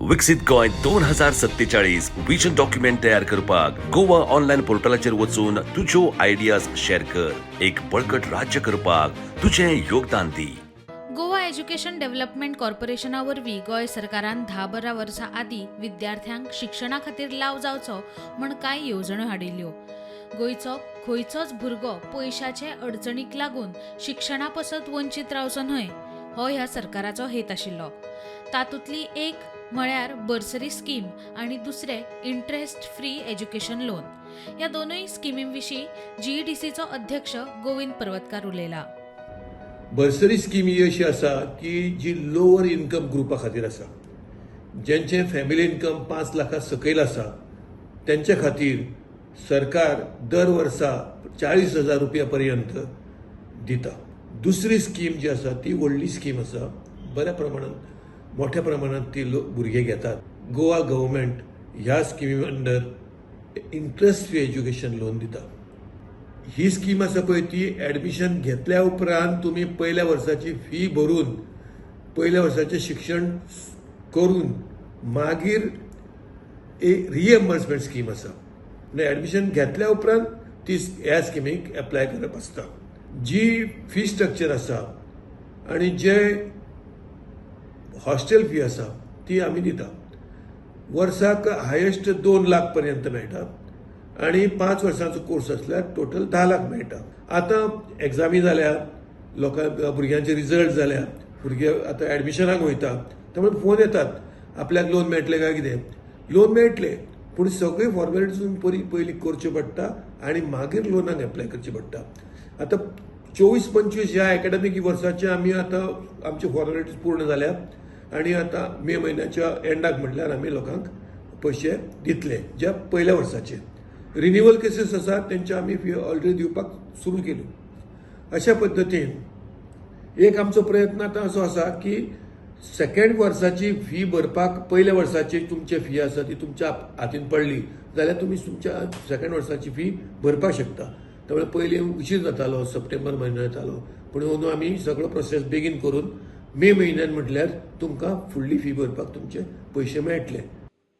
विकसीत Goa 2047 vision document तयार करपाक गोवा ऑनलायन पोर्टलाचेर वचून तुज्यो आयडियाज शेअर कर. एक बळकट राज्य करपाक तुजें योगदान दी. गोवा एज्युकेशन डेव्हलपमेंट कॉर्पोरेशना वरवीं गोंय सरकारान 10-12 वर्सां आदीं विद्यार्थ्यांक शिक्षणा खातीर लाव जावचो म्हूण कांय येवजण्यो हाडिल्ल्यो. गोंयचो खंयचोच भुरगो पयशाचे अडचणीक लागून शिक्षणा पासत वंचीत रावचो न्हय हो ह्या सरकाराचो हेत आशिल्लो. तातूंतली एक म्हळ्यार बर्सरी स्कीम आनी दुसरें इंट्रस्ट फ्री एज्युकेशन लोन. ह्या दोनूय स्किमीं विशीं जीईडीसीचो अध्यक्ष गोविंद पर्वतकार उलयला. बर्सरी स्कीम ही अशी आसा की जी लोअर इन्कम ग्रुपा खातीर आसा. ज्यांचे फॅमिली इन्कम 5 लाखां सकयल आसा, तेंच्या खातीर सरकार दर वर्सा 40,000 रुपया पर्यंत दिता. दुसरी स्कीम जी आसा ती व्हडली स्कीम आसा. बऱ्या प्रमाणात, मोठ्या प्रमाणात ती लोक, भुरगे घेतात. गोवा गव्हर्मेंट ह्या स्किमी under interest free education loan दिता. ही स्कीम आसा पळय, ती एडमिशन घेतल्या उपरांत तुमी पयल्या वर्साची फी भरून, पयल्या वर्साचें शिक्षण करून मागीर एक रिएम्बर्समेंट स्कीम आसा. म्हणजे एडमिशन घेतल्या उपरांत ती ह्या स्किमीक एप्लाय करप आसता. जी फी स्ट्रक्चर आसा आनी जे हॉस्टेल फी आसा ती आमी दिता. वर्साक हायेस्ट 2 लाख पर्यंत मेळटा आनी 5 वर्सांचो कोर्स आसल्यार टोटल 10 लाख मेळटा. आतां एग्जामी जाल्या, लोकांक भुरग्यांचे रिजल्ट जाल्या, भुरगे आतां एडमिशनाक वयता. त्यामुळे फोन येतात, आपल्याक लोन मेळटलें काय कितें. लोन मेळटलें, पूण सगळी फॉर्मेलिटीज तुमी पयलीं करच्यो पडटा आनी मागीर लोनाक एप्लाय करचें पडटा. आतां 24-25 ह्या एकाडेमीक वर्साचे आमी आतां आमचे फॉर्मेलिटीज पूर्ण जाल्यात आनी आतां मे म्हयन्याच्या एंडाक म्हटल्यार आमी लोकांक पयशे दितले. ज्या पयल्या वर्साचे रिन्युअल केसीस आसात, तेंचे आमी फी ऑलरेडी दिवपाक सुरू केल्यो. अशा पद्दतीन एक आमचो प्रयत्न आतां असो आसा की सेकंड वर्साची फी भरपाक, पयल्या वर्साची तुमची फी आसा ती तुमच्या हातीन पडली जाल्यार तुमी तुमच्या सेकंड वर्साची फी भरपाक शकता. त्यामुळे पयलीं उशीर जातालो, सप्टेंबर म्हयनो येतालो, पूण अंदू आमी सगळो प्रोसेस बेगीन करून मे म्हयन्यान म्हटल्यार तुमकां फुडली फी भरपाक तुमचे पयशे मेळटले.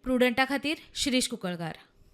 प्रुडंटा खातीर शिरीष कुंकळकार.